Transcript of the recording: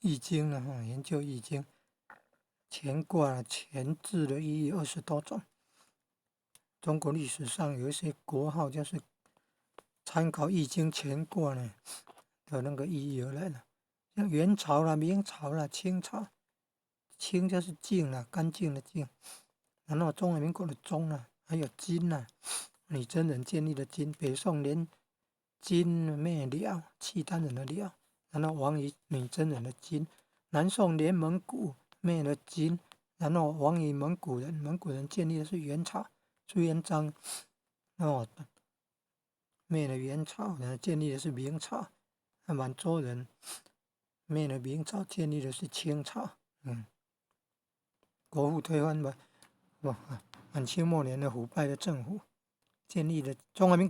易經了哈，研究易經，乾卦乾字的意義20多種。中國歷史上有一些國號就是參考易經乾卦呢的那個意義而來的，像元朝啦、明朝啦、清朝，清就是淨啦，乾淨的淨，然後中華民國的中啦，還有金啦，女真人建立的金，北宋連金滅遼，契丹人的遼，然後亡於女真人的金，南宋連蒙古滅了金，然後亡於蒙古人，蒙古人建立的是元朝。朱元璋哦，滅了元朝，然後建立的是明朝；那滿洲人滅了明朝，建立的是清朝。國父推翻了，不，滿清末年的腐敗的政府，建立了中華民。